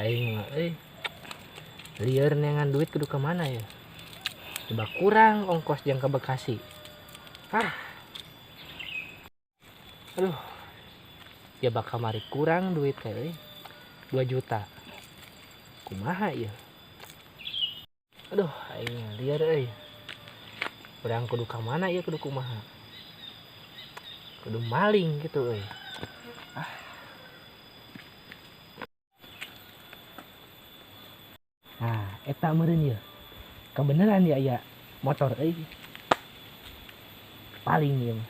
Aing mah euy. Lieur neangan duit kudu ka mana ya? Coba kurang ongkos jang ke Bekasi. Ah. Aduh. Ya bakal mari kurang duit teh euy. 2 juta. Kumaha ya? Aduh, aing lieur euy. Urang kudu ka mana ieu, kudu kumaha? Kudu maling gitu euy. Ah. Nah, eta meureun ieu. Kebeneran ya aya motor euy. Paling ieu mah.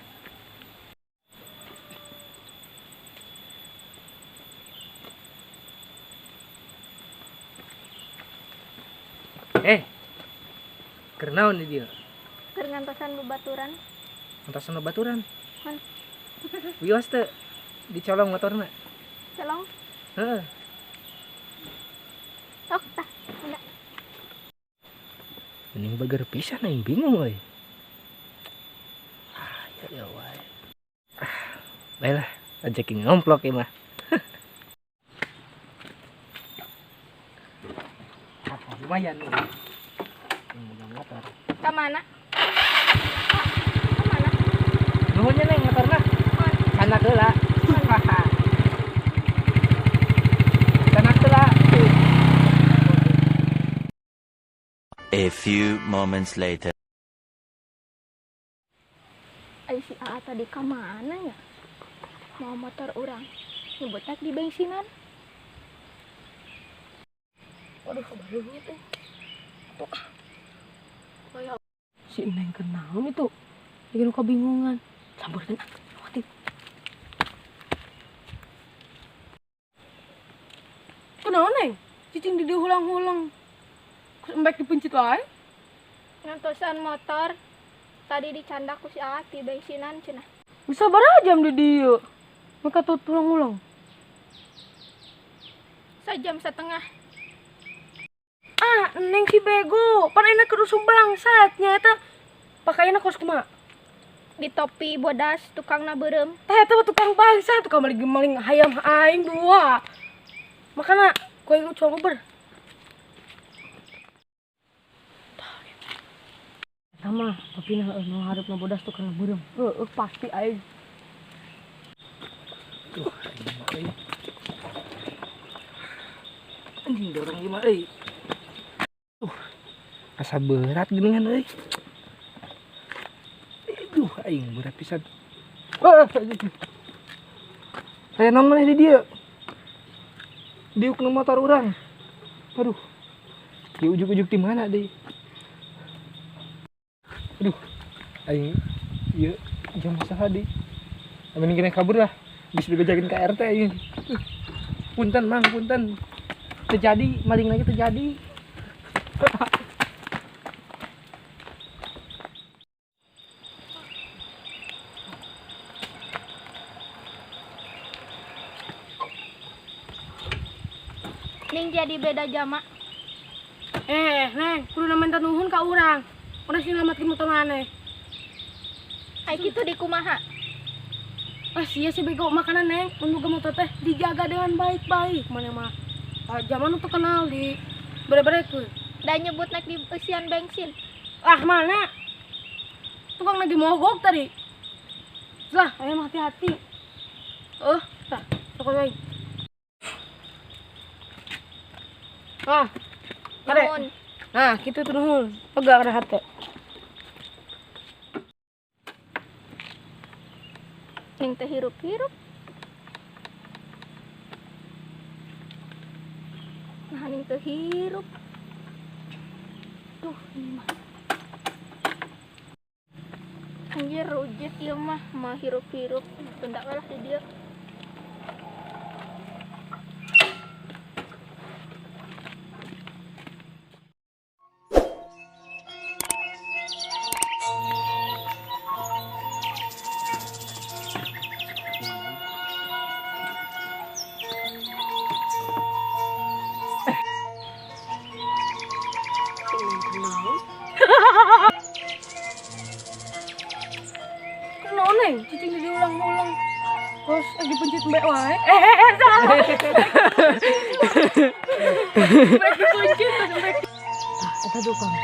Keur naon di dieu? Keur ngantosan babaturan. Ngantosan babaturan? Hon. Wios teu dicolong motorna? Colong? Heeh. Sok tah, enggak. Mending bager pisan aing bingung euy. Ah, ya ya wae. Ah, bae lah, ajakin ngomplok ieu mah. Ah, lumayan nih. Yang motor. Ka mana? Ka mana? Nuhun nya neng motorna. Sana heula. Sana heula. A few moments later. Ai si AA tadi ka mana nya? Mau motor urang nyebutak di bensinan. Waduh, kebarunya tuh. Tuh. Kayak si Neng kenaon itu. Bikin kebingungan. Campurkan ah, hati. Kenaon Neng? Cicing di hulang-hulang. Embek dipencet wae. Ngantosan motor tadi dicandak ku si AA di bensinan cenah. Bisa sabaraha jam di dieu? Maka tuh tulang-ulang. Sejam setengah. Ah, Neng si bego. Pan enak kudu bangsat nya eta. Pakaianna kos kumaha? Di topi bodas tukangna beureum. Tah eta mah tukang bangsat, tukang maling hayam aing dua. Makana ku aing ucuang uber. Eta mah topina heueuh nu hareupna bodas tukangna beureum. Heueuh pasti aing. Tuh, aing mah euy. Anjing dorong ieu mah euy. Asa berat geuningan euy. Aduh, aing berat pisan. Wah, aya naon maneh di dieu? Diuk nu motor urang. Aduh. Di ujug-ujug di mana deui? Aduh, aing ieu jam saha deui? Mending kena kabur lah. Geus dibejakeun ka RT aing. Punten Mang, punten. Terjadi, maling lagi terjadi. Ning jadi beda jama. Neng, kudu minta nuhun ka urang. Urang sing nyelametkeun motor maneh. Ai kitu di kumaha? Ah, sia si bego makanan Neng, mun boga motor teh dijaga dengan baik-baik maneh mah. Ah, zaman nu terkenal di bere-berekeun. Da nyebut naik di eusian bensin. Ah, mana? Tukang lagi mogok tadi. Lah, ayo mah hati-hati. Oh, tah, sok aing. Ah, kade. Nuhun. Nah, kitu tuh nuhun. Pegang ada hati. Ning teh hirup-hirup. Nah, ning teh hirup. Duh, ini mah. Anjir, rujit ieu mah, mah hirup-hirup. Tunda we lah di dieu. Kunaon Neng? Cicing diulang-ulang. Terus lagi pencet mbak wae. Salah. Mereka dikunci terus mereka. Ah, eta tukang.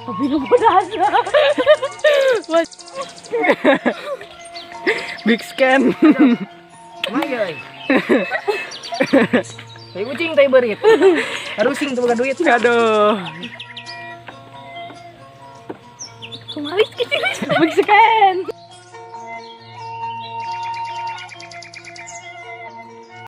Tapi nu bodas. Big scan. Kumaha euy? Tai ucing tai beurit. Harusing teu boga duit. Aduh. Kumaha kecil. Big scan.